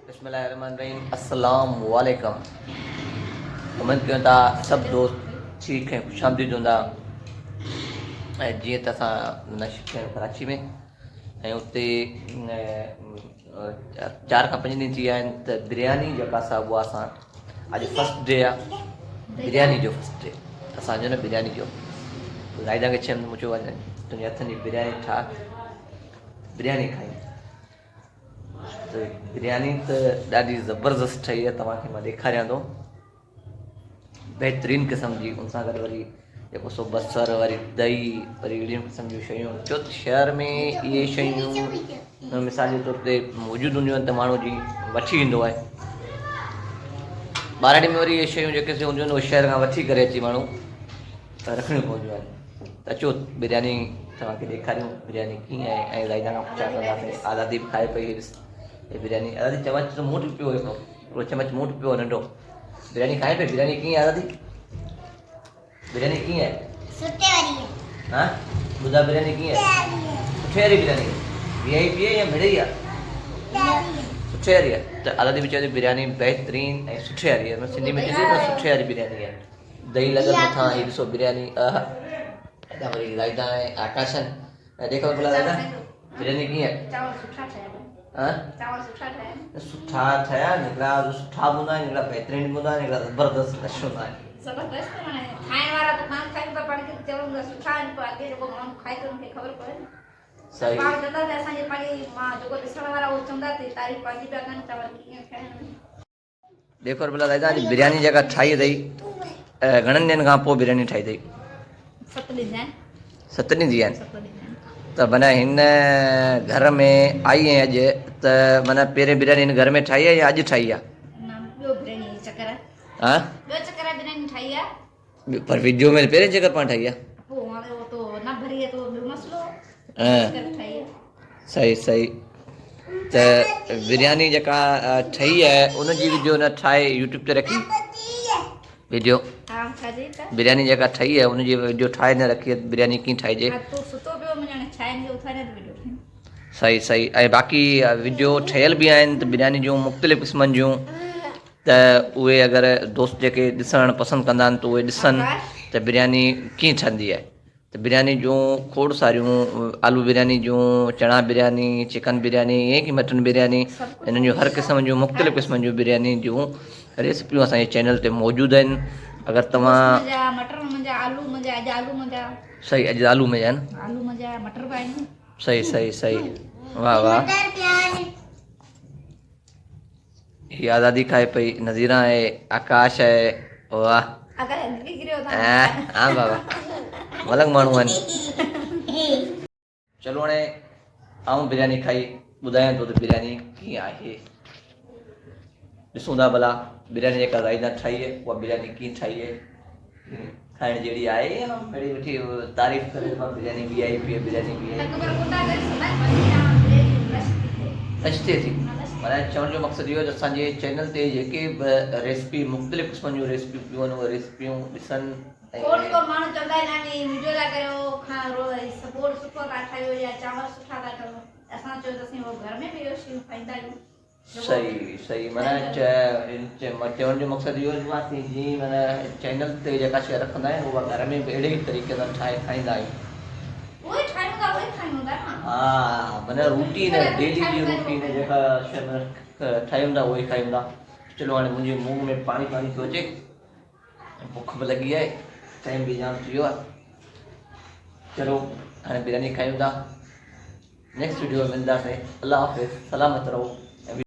بسم الله الرحمن الرحيم السلام عليڪم اميد ڪيون ٿا سڀ دوست ٺيڪ ۽ خوش آمديد هوندا ۽ جيئن ته اسان نشي ٿيا ڪراچي ۾ ۽ اتي چار کان پنج ڏينهن ٿي ويا آهن ته برياني جيڪا سا اها اسان اڄ فرسٽ ڊي آ برياني جو فرسٽ ڊي اسانجو نه برياني جو زاهده کي چيم مون چيو تنهنجي هٿن جي برياني ٺاهه برياني کائي ته برياني ته ڏاڍي زبردست ٺهي آهي توهان کي مان ڏيکاريان ٿو بهترين قسم جي ان سان گڏ وري جيڪو سو بصر وري دهي وري اهڙيون قسم جون شيون ڇو ته شهر ۾ اهي شيون مثال جي طور تي موجود هونديون آهن ته ماڻهو جي وٺي ايندو آهي ٻهراڙي ۾ وري اهي شيون جيڪي سي هونديون آهن اهي شهر کان وٺي ڪري اچي ماڻهو رکڻيون پونديون آهن ته اچو برياني توهان کي ڏيکاريون برياني ڪيئن آهي ۽ زاهده کان پڇا ڪنداسين آزادي به کائي پئي ڏس هي برياني آزادي چمچ ته مون وٽ پيو هڪڙو هڪڙو چمچ مون وٽ پيو ننڍو برياني کائي پئي برياني ڪيئن آزادي برياني ڪيئن آهي سٺي واري آهي ها ٻڌا برياني ڪيئن آهي سٺي واري برياني وي آئي پي آهي يا مڙئي آهي سٺي واري آهي ته آزادي به چوي ٿي برياني بهترين ۽ سٺي واري آهي سنڌي ۾ چئجي ته سٺي واري برياني آهي دهي لڳل مٿان هي ڏسو برياني آها هيڏا وري رائدا ۽ آڪاشن ۽ ڏيکو ڀلا رائدا برياني ڪيئن چانور سٺا ٺهيا ها چانور سٺا ٺهيا سٺا ٺهيا هڪڙا سٺا به هوندا آهن هڪڙا بهترين به هوندا آهن هڪڙا زبردست لش هوندا آهن زبردست معنی کائڻ وارا ته پاڻ کائون ٿا پاڻ کي چون ٿا سٺا آهن پر اڳي جيڪو ماڻهو کائي ٿو ان کي خبر پوي نه صحيح پاڻ چوندا ته اسان جي پنهنجي مان جيڪو ڏسڻ وارا اهو چوندا ته تعريف پنهنجي پيا ڪن چانور ڪيئن ٺهيا آهن ڏيکو ڀلا دادا اڄ برياني جيڪا ٺاهي اٿئي گهڻن ڏينهن کان پوء برياني ٺاهي اٿئي؟ ست ڏينهن آهن. ست ڏينهن ٿي ويا آهن ته معنيٰ هن گهر ۾ آئي آهين اڄ ته معنيٰ پهرين برياني هن گهر ۾ ٺاهي آهي يا اڄ ٺاهي آهي؟ نه ٻيو برياني چڪر آهي. ها؟ ٻيو چڪر آهي برياني ٺاهي آهي. پر ويڊيو ۾ پهرين چڪر پاڻ ٺاهي آهي. پوء هاڻي اهو تو نه ڀري آهي ته ٻيو مسئلو. ها. چڪر ٺاهي آهي. صحيح صحيح ته برياني جيڪا ٺهي آهي ان جي وڊيو نه ٺاهي يوٽيوب تي رکي وڊيو برياني جيڪا ٺهي آهي ان جي وڊيو ٺاهي نه رکي برياني ڪيئن ٺاهجي صحيح صحيح ۽ باقي وڊيو ٺهيل به آهن ته برياني جون مختلف قسمن جون ته اهي اگر دوست جيڪي ڏسڻ پسند ڪندا آهن ته اهي ڏسن ته برياني ڪيئن ٺهندي آهي ته برياني جون کوڙ ساريون آلو برياني جون چڻا برياني چڪن برياني ائين ڪي مٽن برياني انهن جون هر قسم جون مختلف قسمن جون برياني جون ريسپيون اسان جي چينل تي موجود آهن اگر توهان مٽر منهنجا آلو منهنجا اڄ آلو منهنجا صحيح اڄ آلو منهنجا آهن آلو منهنجا مٽر به آهن صحيح صحيح صحيح واهه واهه هي آزادي کائي پئي نظيران آهي آڪاش آهي واه ها بابا ملنگ ماڻهو آهن چلو هاڻي آئون برياني کائي ٻڌايان ٿو ته برياني ڪيئن آهي ڏسون ٿا ڀلا برياني جيڪا زاهده ٺاهي آهي اها برياني ڪيئن ٺاهي آهي کائڻ جهڙي آهي يا مڙئي ويٺي تعريف ڪري ته برياني وي آئي پي برياني وي آئي لش ٿئي ٿي معنيٰ چوڻ جو مقصد اهو ته اسان جي چينل تي جيڪي به ريسپي مختلف قسمن جون ريسپيون پيون آهن اهي ريسپيون ڏسن کوڙ ڪو ماڻهو چوندا آهن اوهين وڊيو ٿا ڪريو کان سپورٽ سٺو ٿا ٺاهيو يا چانور سٺا ٿا ٺاهيو اسان چيو ته اسين گهر ۾ به اهو شيون کائيندا آهيون صحيح صحيح معنيٰ چوڻ جو مقصد اهو آهي ته جي معنيٰ چينل تي جيڪا شيء رکندا آهيون اها گهر ۾ به اهڙي ئي طريقي سان ٺاهي کائيندا آهيون. اهو ئي ٺاهيون ٿا اهو ئي کايون ٿا نه. ها معنيٰ روٽين ڊيلي جي روٽين جيڪا شيء معنيٰ ٺاهيون ٿا اهو ئي کايون ٿا. چلو هاڻي منهنجي منهن ۾ پاڻي پاڻي ٿو اچي بک به لڳي آهي ٽائيم به جام ٿي ويو آهي چلو هاڻي برياني کايون ٿا. نيڪسٽ وڊيو ۾ ملنداسين الله حافظ سلامت رهو.